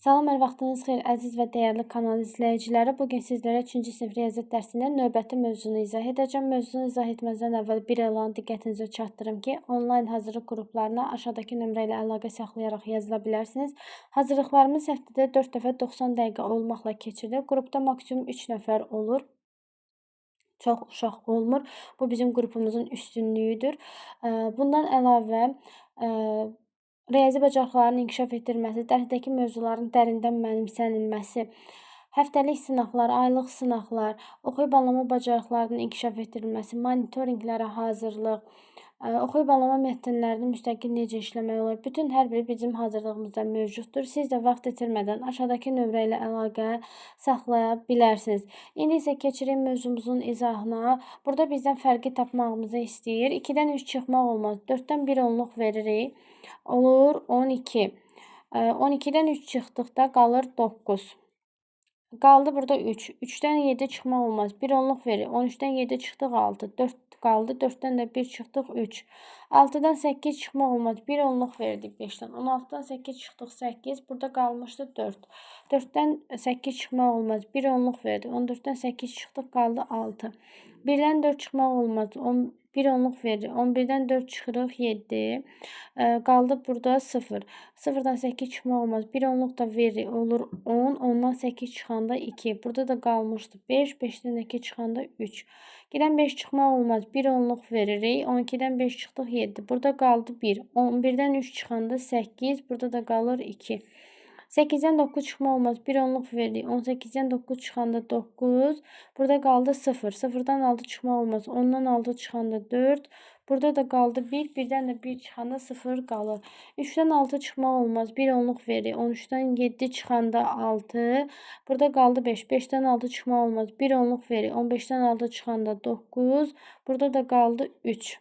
Salam, hər vaxtınız xeyir, əziz və dəyərli kanal izləyiciləri. Bu gün sizlərə 3-cü sinif riyaziyyat dərsinin növbəti mövzunu izah edəcəm. Mövzunu izah etməzdən əvvəl bir elanı diqqətinizə çatdırım ki, onlayn hazırlıq qruplarına aşağıdakı nömrə ilə əlaqə saxlayaraq yazıla bilərsiniz. Hazırlıqlarımız həftədə 4 dəfə 90 dəqiqə olmaqla keçirilir. Qrupda maksimum 3 nəfər olur. Çox uşaq olmur. Bu bizim qrupumuzun üstünlüyüdür. Bundan əlavə riyazi bacarıqlarının inkişaf etdirilməsi, dərsdəki mövzuların dərindən mənimsənilməsi, həftəlik sınaqlar, aylıq sınaqlar, oxuyub anlama bacarıqlarının inkişaf etdirilməsi, monitorinqlərə hazırlıq, oxuyub anlama mətnlərini müstəqil necə işləmək olar, bütün hər biri bizim hazırlığımızda mövcuddur. Siz də vaxt itirmədən aşağıdakı nömrə ilə əlaqə saxlaya bilərsiniz. İndi isə keçirik mövzumuzun izahına. Burada bizdən fərqi tapmağımızı istəyir. 2-dən 3 çıxmaq olmaz. 4-dən 1 onluq veririk. Olur 12. 12-dən 3 çıxdıqda qalır 9. Qaldı burada 3. 3-dən 7 çıxmaq olmaz. 1 onluq verir. 13-dən 7 çıxdıq 6. 4 qaldı. 4-dən də 1 çıxdıq 3. 6-dan 8 çıxmaq olmaz. 1 onluq verdik 5-dən. 16-dan 8 çıxdıq 8. Burada qalmışdı 4. 4-dən 8 çıxmaq olmaz. 1 onluq verdik. 14-dən 8 çıxdıq qaldı 6. 1-dən 4 çıxmaq olmaz. 1 onluq verir. 11-dən 4 çıxırıq 7. Qaldı burada 0. 0-dan 8 çıxmaq olmaz. 1 onluq da verir. Olur 10. 10-dan 8 çıxanda 2. Burada da qalmışdı 5. 5-dən 2 çıxanda 3. 2-dən 5 çıxmaq olmaz. 1 onluq veririk. 12-dən 5 çıxdıq 7. Burada qaldı 1. 11-dən 3 çıxanda 8. Burada da qalır 2. 8-dən 9 çıxmaq olmaz. 1 onluq veririk. 18-dən 9 çıxanda 9. Burada qaldı 0. 0-dan 6 çıxmaq olmaz. 10-dan 6 çıxanda 4. Burada da qaldı 1. 1-dən də 1 çıxanda 0 qalır. 3-dən 6 çıxmaq olmaz. 1 onluq veririk. 13-dən 7 çıxanda 6. Burada qaldı 5. 5-dən 6 çıxmaq olmaz. 1 onluq veririk. 15-dən 6 çıxanda 9. Burada da qaldı 3.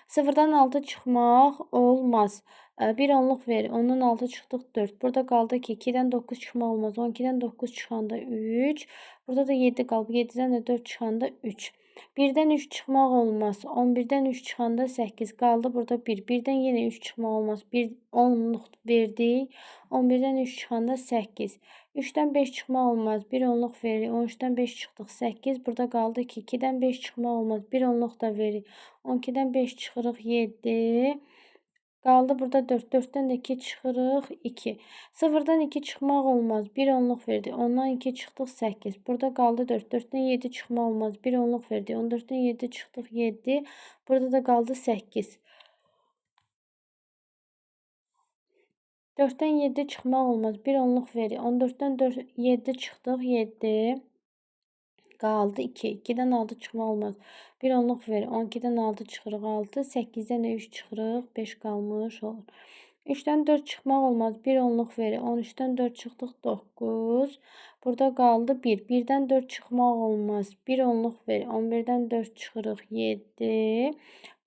0-dan 6 çıxmaq olmaz. 1 onluq verir. 10-dan 6 çıxdıq 4. Burada qaldı 2. 2-dən 9 çıxmaq olmaz. 12-dən 9 çıxanda 3. Burada da 7 qalıb. 7-dən də 4 çıxanda 3. 1-dən 3 çıxmaq olmaz. 11-dən 3 çıxanda 8. Qaldı burada 1. 1-dən yenə 3 çıxmaq olmaz. 1 onluq verdik. 11-dən 3 çıxanda 8. 3-dən 5 çıxmaq olmaz. 1 onluq veririk. 13-dən 5 çıxdıq 8. Burada qaldı 2. 2-dən 5 çıxmaq olmaz. 1 onluq da veririk. 12-dən 5 çıxırıq 7. Qaldı burada 4. 4-dən də 2 çıxırıq 2. 0-dan 2 çıxmaq olmaz. 1 onluq verdik. 10-dan 2 çıxdıq 8. Burada qaldı 4. 4-dən 7 çıxmaq olmaz. 1 onluq verdik. 14-dən 7 çıxdıq 7. Burada da qaldı 8. 4-dən 7 çıxmaq olmaz. 1 onluq veririk. 14-dən 7 çıxdıq 7. Qaldı 2. 2-dən 6 çıxmaq olmaz. 1 onluq verir. 12-dən 6 çıxırıq 6. 8-dən də 3 çıxırıq. 5 qalmış olur. 3-dən 4 çıxmaq olmaz. 1 onluq verir. 13-dən 4 çıxdıq 9. Burada qaldı 1. 1-dən 4 çıxmaq olmaz. 1 onluq verir. 11-dən 4 çıxırıq 7.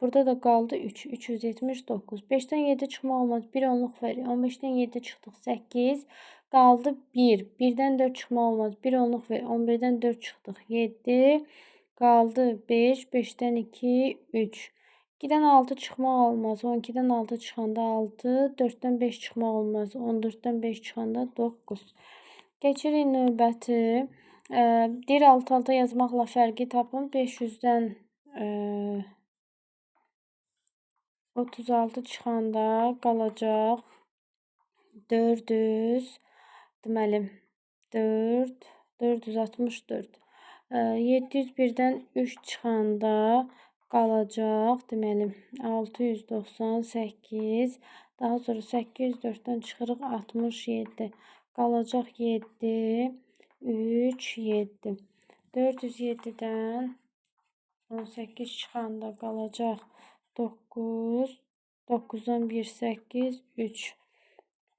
Burada da qaldı 3. 379. 5-dən 7 çıxmaq olmaz. 1 onluq verir. 15-dən 7 çıxdıq 8. Qaldı 1. 1-dən 4 çıxmaq olmaz. 1 onluq verir. 11-dən 4 çıxdıq 7. Qaldı 5. 5-dən 2, 3. 2-dən 6 çıxmaq olmaz. 12-dən 6 çıxanda 6. 4-dən 5 çıxmaq olmaz. 14-dən 5 çıxanda 9. Keçirik növbəti. Deyir alt-alta yazmaqla fərqi tapın. 500-dən 36 çıxanda qalacaq 400. Deməli 4, 464. 701-dən 3 çıxanda qalacaq. Deməli 698. Daha sonra 804-dən çıxırıq 67. Qalacaq 7, 3, 7. 407-dən 18 çıxanda qalacaq 9, 9-dan 1, 8, 3.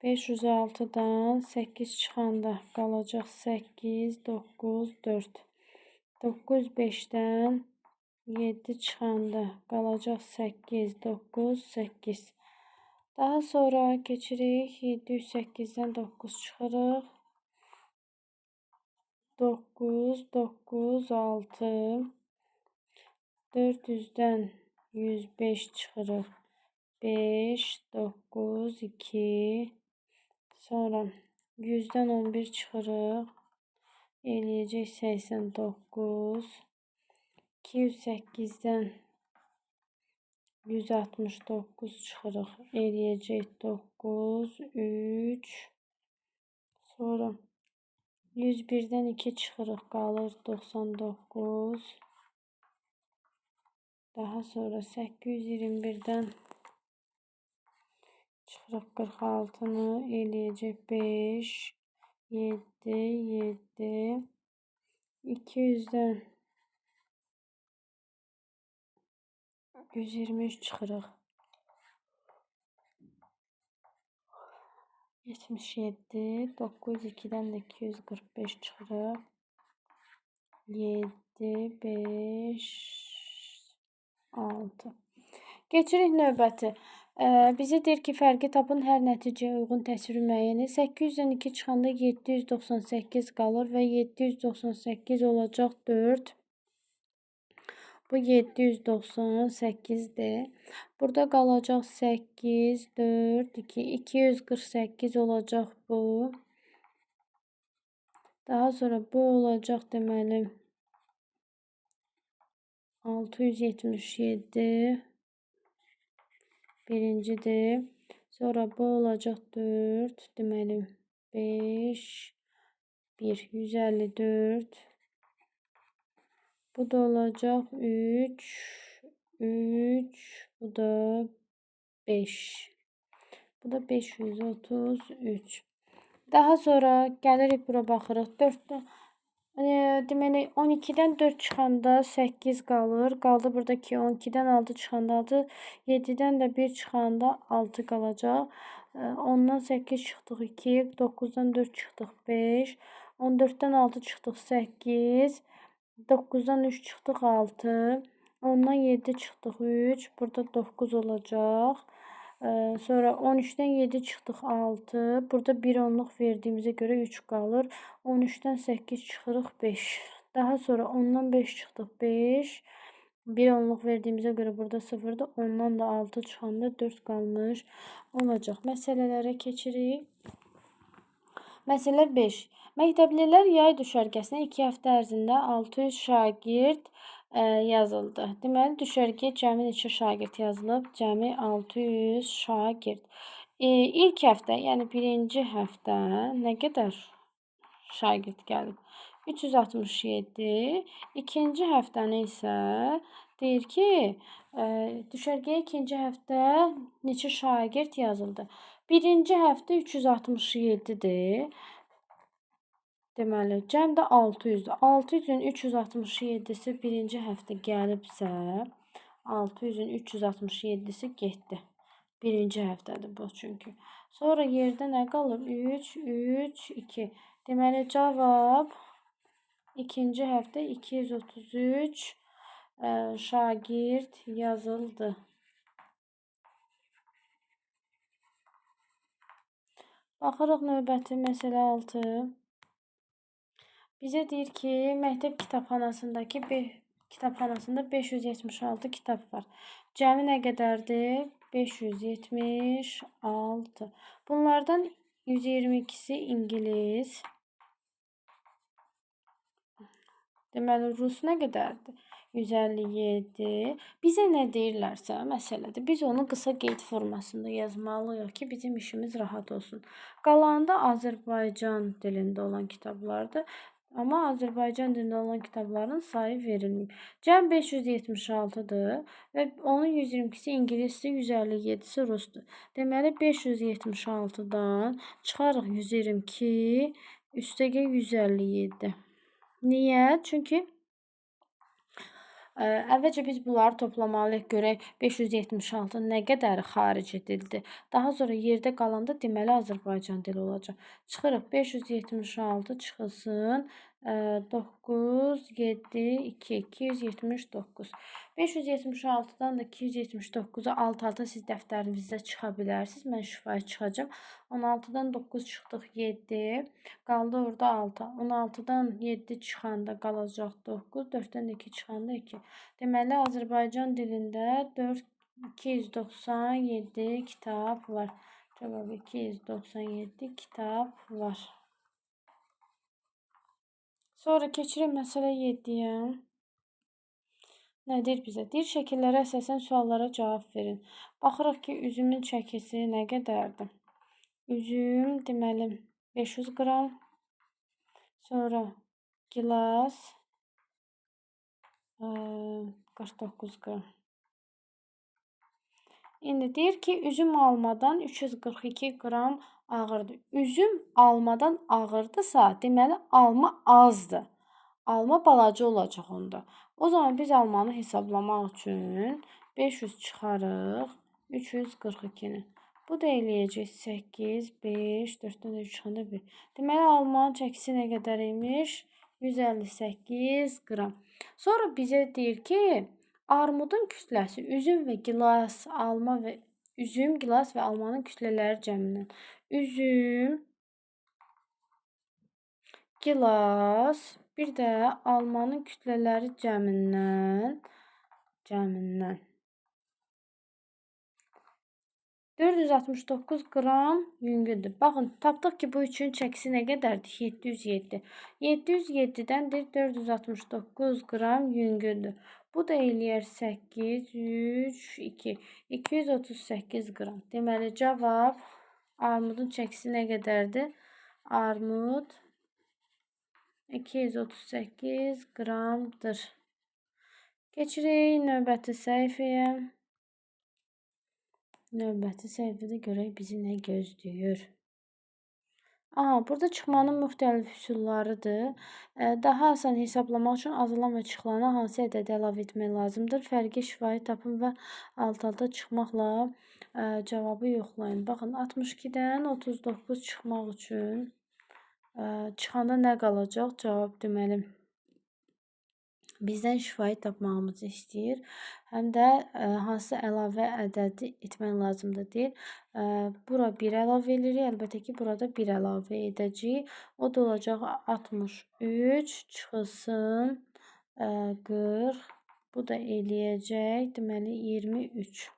506-dan 8 çıxanda qalacaq 8, 9, 4. 905-dən 7 çıxanda qalacaq 8, 9, 8. Daha sonra keçirik 708-dən 9 çıxırıq. 9, 9, 6. 400-dən 105 çıxırıq. 5, 9, 2. Sonra 100-dən 11 çıxırıq. Eləyəcək 89. 208-dən 169 çıxırıq. Eləyəcək 9, 3. Sonra 101-dən 2 çıxırıq. Qalır 99. Daha sonra 821-dən çıxırıq 46-nı. Eləyəcək 5, 7, 7. 200-dən 123 çıxırıq. 77, 902-dən də 245 çıxırıq. 7, 5, 6. Keçirik növbəti. Bizə deyir ki, fərqi tapın, hər nəticəyə uyğun təsviri müəyyən edin. 800-dən 2 çıxanda 798 qalır və 798 olacaq 4. Bu 798-dir. Burada qalacaq 8, 4, 2, 248 olacaq bu. Daha sonra bu olacaq deməli 677 birincidir. Sonra bu olacaq 4, deməli 5, 1, 154. Bu da olacaq 3, 3, bu da 5. Bu da 533. Daha sonra gəlirik bura baxırıq. 4-dən, deməli 12-dən 4 çıxanda 8 qalır. Qaldı burada ki 12-dən 6 çıxanda 6, 7-dən də 1 çıxanda 6 qalacaq. 10-dan 8 çıxdıq 2, 9-dan 4 çıxdıq 5, 14-dən 6 çıxdıq 8, 9-dan 3 çıxdıq 6, 10-dan 7 çıxdıq 3, burada 9 olacaq. Sonra 13-dən 7 çıxdıq 6, burada 1 onluq verdiyimizə görə 3 qalır. 13-dən 8 çıxırıq 5. Daha sonra 10-dan 5 çıxdıq 5, 1 onluq verdiyimizə görə burada 0-dır. 10-dan da 6 çıxanda 4 qalmış olacaq. Məsələlərə keçirik. Məsələ 5. Məktəblilər yay düşərgəsinə 2 həftə ərzində 600 şagird yazıldı. Deməli, düşərgəyə cəmi neçə şagird yazılıb? Cəmi 600 şagird. İlk həftə, yəni birinci həftə nə qədər şagird gəlib? 367. İkinci həftəni isə deyir ki, düşərgəyə ikinci həftə neçə şagird yazıldı? Birinci həftə 367-dir. Deməli, cəm də 600-dür. 600-ün 367-si birinci həftə gəlibsə, 600-ün 367-si getdi. Birinci həftədir bu çünki. Sonra yerdə nə qalır? 3, 3, 2. Deməli, cavab ikinci həftə 233 şagird yazıldı. Baxırıq növbəti məsələ 6. Bizə deyir ki, məktəb kitabxanasında 576 kitab var. Cəmi nə qədərdir? 576. Bunlardan 122-si İngilis. Deməli, Rus nə qədərdir? 157. Bizə nə deyirlərsə, məsələdir. Biz onu qısa qeyd formasında yazmalıyıq ki, bizim işimiz rahat olsun. Qalanında Azərbaycan dilində olan kitablardır. Amma Azərbaycan dilində olan kitabların sayı verilməyib. Cəm 576-dır və onun 122-si ingilisdir, 157-si rusdur. Deməli, 576-dan çıxarıq 122, üstəgəl 157. Niyə? Çünki əvvəlcə biz bunları toplamalıyıq, görək 576 nə qədəri xaric edildi. Daha sonra yerdə qalanda deməli Azərbaycan dili olacaq. Çıxırıq 576 çıxılsın. 9, 7, 2, 279. 576-dan da 279-a alt-alta siz dəftərinizdə çıxa bilərsiniz. Mən şifahi çıxacağam. 16-dan 9 çıxdıq 7. Qaldı orada 6. 16-dan 7 çıxanda qalacaq 9. 4-dən 2 çıxanda 2. Deməli, Azərbaycan dilində 297 kitab var. Cavab 297 kitab var. Sonra keçirik məsələ 7-yə. Nə deyir bizə? Deyir, şəkillərə əsasən suallara cavab verin. Baxırıq ki, üzümün çəkisi nə qədərdir? Üzüm, deməli, 500 qram. Sonra gilas 49 qram. İndi deyir ki, üzüm almadan 342 qram ağırdır. Üzüm almadan ağırdısa, deməli, alma azdır. Alma balaca olacaq onda. O zaman biz almanı hesablamaq üçün 500 çıxarıq 342-ni. Bu da eləyəcək 8, 5, 4-dən də 3 çıxanda 1. Deməli, almanın çəkisi nə qədər imiş? 158 qram. Sonra bizə deyir ki, armudun kütləsi üzüm və gilas, alma və üzüm, gilas və almanın kütlələri cəmindən. Üzüm, gilas, bir də almanın kütlələri cəmindən 469 qram yüngüldür. Baxın, tapdıq ki, bu üçün çəkisi nə qədərdir? 707. 707-dən 469 qram yüngüldür. Bu da eləyər 8, 3, 2. 238 qram. Deməli, cavab armudun çəkisi nə qədərdir? Armud 238 qramdır. Keçirik növbəti səhifəyə. Növbəti səhifədə görək bizi nə gözləyir. Aha, burada çıxmanın müxtəlif üsullarıdır. Daha asan hesablamaq üçün azalan və çıxılana hansı ədədi əlavə etmək lazımdır? Fərqi şifahi tapın və alt-alta çıxmaqla cavabı yoxlayın. Baxın, 62-dən 39 çıxmaq üçün çıxanda nə qalacaq? Cavab deməli, bizdən şifahi tapmağımızı istəyir. Həm də hansı əlavə ədədi etmək lazımdır deyir. Bura 1 əlavə edirik. Əlbəttə ki, burada 1 əlavə edəcəyik. O da olacaq 63 çıxılsın 40. Bu da eləyəcək. Deməli, 23.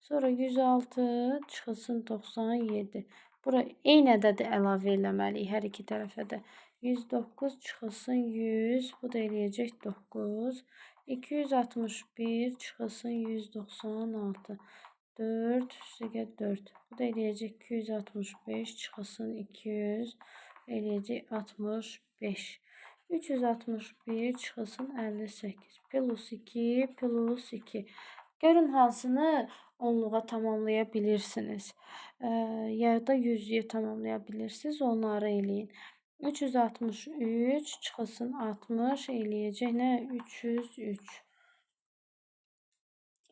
Sonra 106 çıxılsın 97. Bura eyni ədədi əlavə eləməliyik hər iki tərəfə də. 109 çıxılsın 100. Bu da eləyəcək 9. 261 çıxılsın 196. 4 üstəgəl 4. Bu da eləyəcək 265 çıxılsın 200. Eləyəcək 65. 361 çıxılsın 58. Plus 2 plus 2. Görün hansını onluğa tamamlaya bilirsiniz. Ya da yüzlüyə tamamlaya bilirsiniz. Onları eləyin. 363 çıxılsın 60 eləyəcək nə? 303.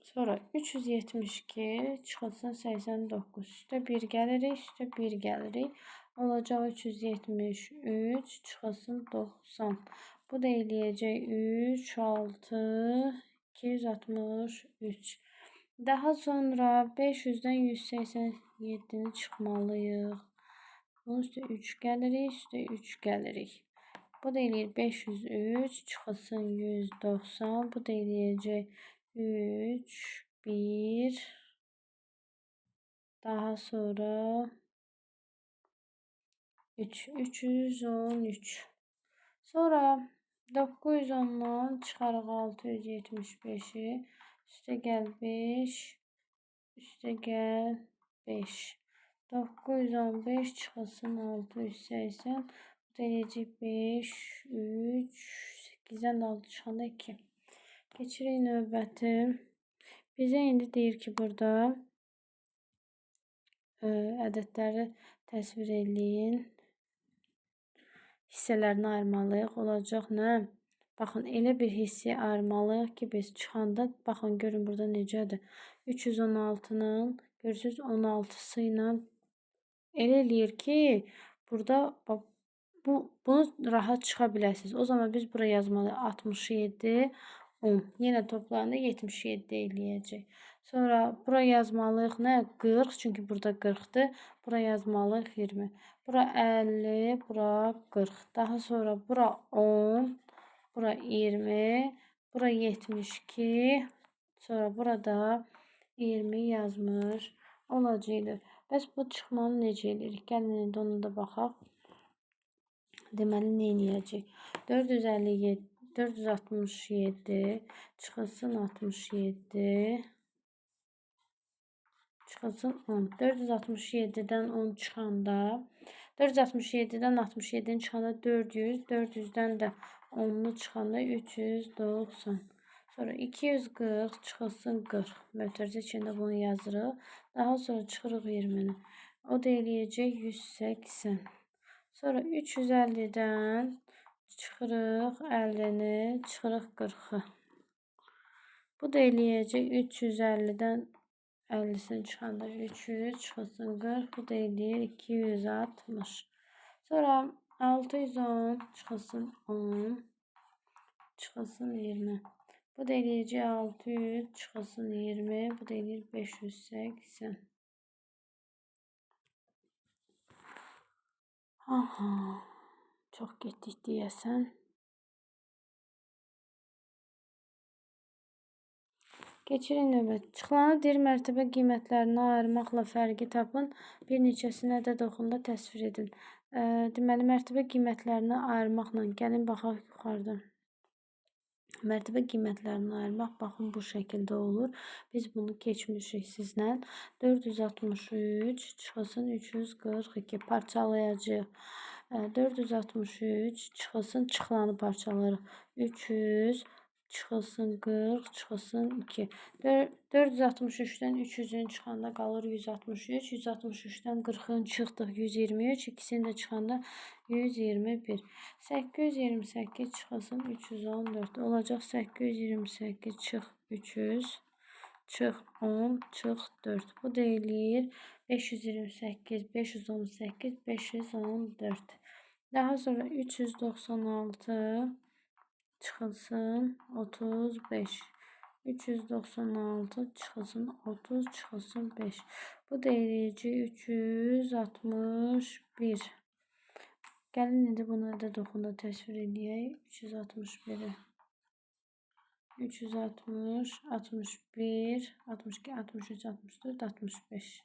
Sonra 372 çıxılsın 89. Üstə 1 gəlirik, üstə 1 gəlirik. Olacaq 373 çıxılsın 90. Bu da eləyəcək 3, 6, 263. Daha sonra 500-dən 187-ni çıxmalıyıq. Bunun üstə 3 gəlirik, üstə 3 gəlirik. Bu da eləyir 503, çıxılsın 190. Bu da eləyəcək 3, 1. Daha sonra 3, 313. Sonra 910-dan çıxarıq 675-i. Üstə gəl 5, üstə gəl 5. 915 çıxılsın 680. Bu da eləyəcək 5, 3, 8-dən də 6 çıxanda 2. Keçirik növbəti. Bizə indi deyir ki, burada ədədləri təsvir eləyin. Hissələrini ayırmalıyıq. Olacaq nə? Baxın, elə bir hissəyə ayırmalıyıq ki, biz çıxanda, baxın, görün burada necədir. 316-nın, görürsünüz, 16-sı ilə elə eləyir ki, burada bunu rahat çıxa biləsiniz. O zaman biz bura yazmalıyıq 67, 10. Yenə toplayanda 77 eləyəcək. Sonra bura yazmalıyıq nə? 40, çünki burada 40-dır. Bura yazmalıyıq 20. Bura 50, bura 40. Daha sonra bura 10, bura 20, bura 72. Sonra burada 20 yazmış olacaqdır. Bəs bu çıxmanı necə edirik? Gəlin indi onu da baxaq. Deməli, nə eləyəcək? 457, 467 çıxılsın 67 çıxılsın 10. 467-dən 10 çıxanda 467-dən 67-ni çıxanda 400, 400-dən də 10-nu çıxanda 390. Sonra 240 çıxılsın 40. Mötərizə içində bunu yazırıq. Daha sonra çıxırıq 20-ni. O da eləyəcək 180. Sonra 350-dən çıxırıq 50-ni, çıxırıq 40-ı. Bu da eləyəcək 350-dən 50-sini çıxanda 300, çıxılsın 40. Bu da eləyir 260. Sonra 610 çıxılsın 10, çıxılsın 20. Bu da eləyəcək 600, çıxılsın 20. Bu da eləyir 580. Aha, çox getdik deyəsən. Keçirik növbət. Çıxılanı deyir mərtəbə qiymətlərini ayırmaqla fərqi tapın. Bir neçəsini ədəd oxunda təsvir edin. Deməli, mərtəbə qiymətlərini ayırmaqla gəlin baxaq yuxarıda. Mərtəbə qiymətlərini ayırmaq baxın bu şəkildə olur. Biz bunu keçmişik sizlə. 463 çıxılsın 342 parçalayacağıq. 463 çıxılsın çıxılanı parçalarıq. 300 çıxılsın 40, çıxılsın 2. 463-dən 300-ün çıxanda qalır 163. 163-dən 40-ın çıxdıq 123. İkisini də çıxanda 121. 828 çıxılsın 314. Olacaq 828 çıx 300, çıx 10, çıx 4. Bu da eləyir 528, 518, 514. Daha sonra 396 çıxılsın 35. 396 çıxılsın 30, çıxılsın 5. Bu da eləyəcək 361. Gəlin indi bunu ədəd oxunda təsvir eləyək. 361-i. 360, 61, 62, 63, 64, 65.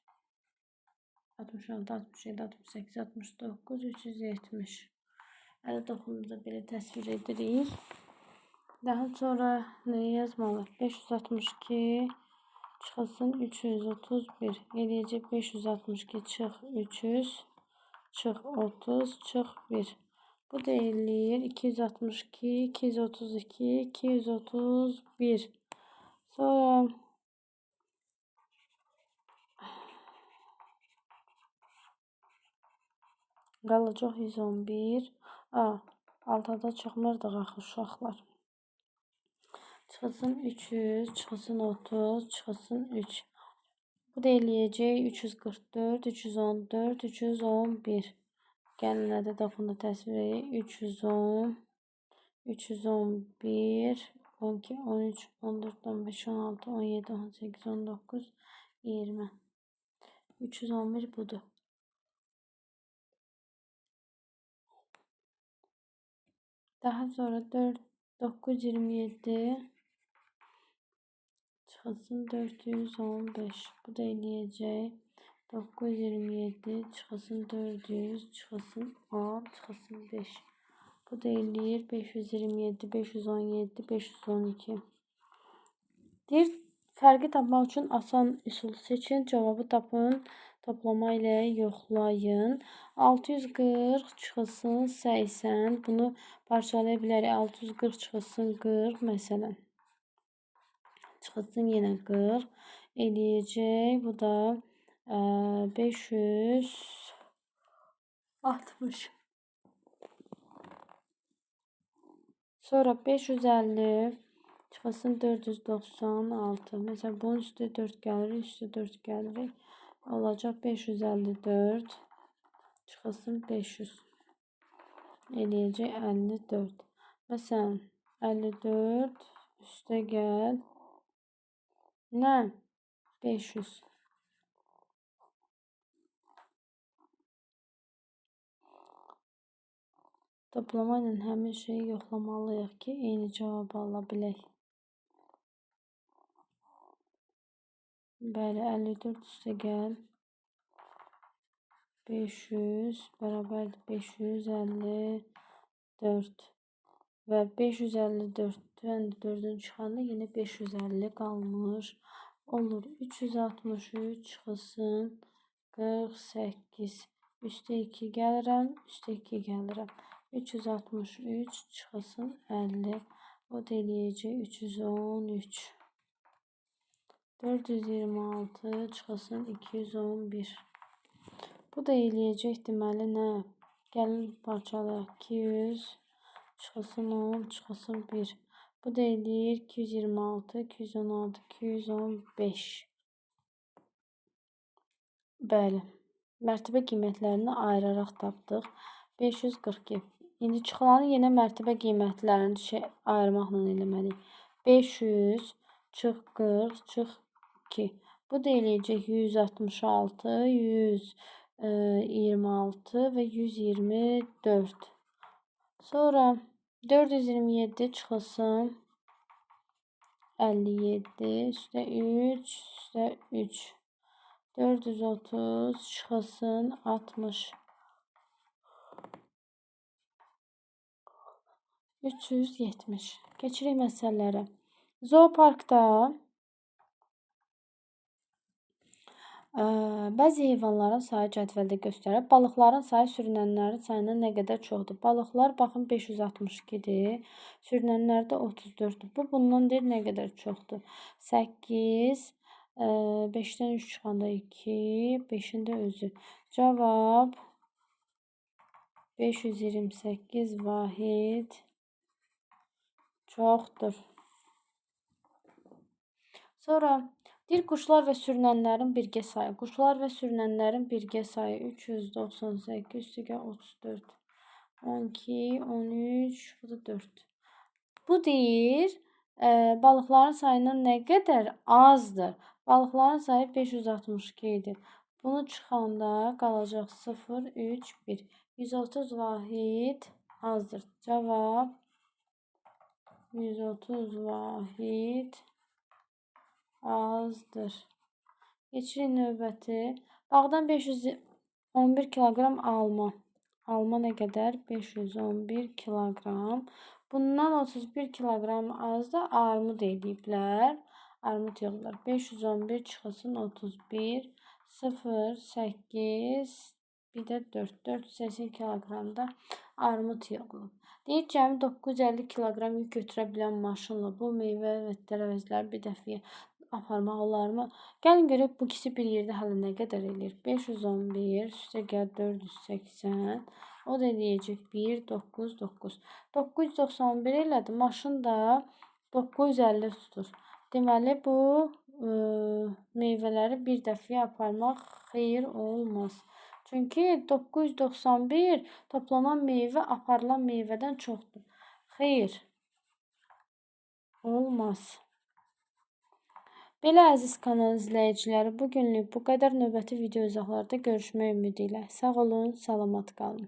66, 67, 68, 69, 370. Ədəd oxunda da belə təsvir edirik. Daha sonra nəyi yazmalıyıq? 562 çıxılsın 331. Eləyəcək 562 çıx 300, çıx 30, çıx 1. Bu da eləyir 262, 232, 231. Sonra qalacaq 111. Altıda çıxmırdıq axı uşaqlar. Çıxılsın 300, çıxılsın 30, çıxılsın 3. Bu da eləyəcək 344, 314, 311. Gəlin ədəd oxunda təsvir edək. 310, 311, 12, 13, 14, 15, 16, 17, 18, 19, 20. 311 budur. Daha sonra 4, 927 çıxılsın 415. Bu da eləyəcək 927 çıxılsın 400, çıxılsın 10, çıxılsın 5. Bu da eləyir 527, 517, 512. Deyir, fərqi tapmaq üçün asan üsul seçin. Cavabı tapın. Toplama ilə yoxlayın. 640 çıxılsın 80. Bunu parçalaya bilərik. 640 çıxılsın 40 məsələn. Çıxılsın yenə 40. Eləyəcək. Bu da 560. Sonra 550 çıxılsın 496. Məsələn, bunun üstü 4 gəlir, üstü 4 gəlir. Olacaq 554 çıxılsın 500. Eləyəcək 54. Məsələn, 54 üstə gəl. Nə? 500. Toplama ilə həmin şeyi yoxlamalıyıq ki, eyni cavabı ala bilək. Bəli, 54 üstə gəl. 500 bərabərdir 554 və 554-dən 4-ün çıxanda yenə 550 qalmış olur. 363 çıxılsın 48. Üstə 2 gəlirəm, üstə 2 gəlirəm. 363 çıxılsın 50. O da eləyəcək 313. 426 çıxılsın 211. Bu da eləyəcək deməli nə? Gəlin parçalayaq. 200 çıxılsın 10 çıxılsın 1. Bu da eləyir 226, 216, 215. Bəli. Mərtəbə qiymətlərini ayıraraq tapdıq. 542. İndi çıxılanı yenə mərtəbə qiymətlərini ayırmaqla eləməliyik. 500 çıx 40 çıx 2. Bu da eləyəcək 166, 126 və 124. Sonra 427 çıxılsın 57 üstə 3 üstə 3. 430 çıxılsın 60. 370. Keçirik məsələlərə. Zooparkda bəzi heyvanların sayı cədvəldə göstərir. Balıqların sayı sürünənlərin sayından nə qədər çoxdur? Balıqlar, baxın, 562-dir. Sürünənlərdə 34-dür. Bu, bundan deyir, nə qədər çoxdur? 8, 5-dən 3 çıxanda 2, 5-in də özü. Cavab 528 vahid çoxdur. Sonra deyir, quşlar və sürünənlərin birgə sayı. Quşlar və sürünənlərin birgə sayı 398 üstəgəl 34. 12, 13, bu da 4. Bu deyir, balıqların sayından nə qədər azdır? Balıqların sayı 562 idi. Bunu çıxanda qalacaq 0, 3, 1. 130 vahid azdır. Cavab 130 vahid azdır. Keçirik növbəti. Bağdan 511 kiloqram alma. Alma nə qədər? 511 kiloqram. Bundan 31 kiloqram az da armud eləyiblər. Armud yığırlar. 511 çıxılsın 31, 0, 8, bir də 4. 480 kiloqramda armud yığılıb. Deyir, cəmi 950 kiloqram yük götürə bilən maşınla bu meyvə və tərəvəzləri bir dəfəyə aparmaq olarmı? Gəlin görək, bu ikisi bir yerdə hələ nə qədər eləyir? 511 üstəgəl 480, o da eləyəcək 1, 9, 9. 991 elədi, maşın da 950 tutur. Deməli, bu meyvələri bir dəfəyə aparmaq xeyir olmaz. Çünki 991 toplanan meyvə aparılan meyvədən çoxdur. Xeyir olmaz. Belə əziz kanal izləyiciləri, bugünlük bu qədər. Növbəti video izahlarda görüşmək ümidi ilə. Sağ olun, salamat qalın.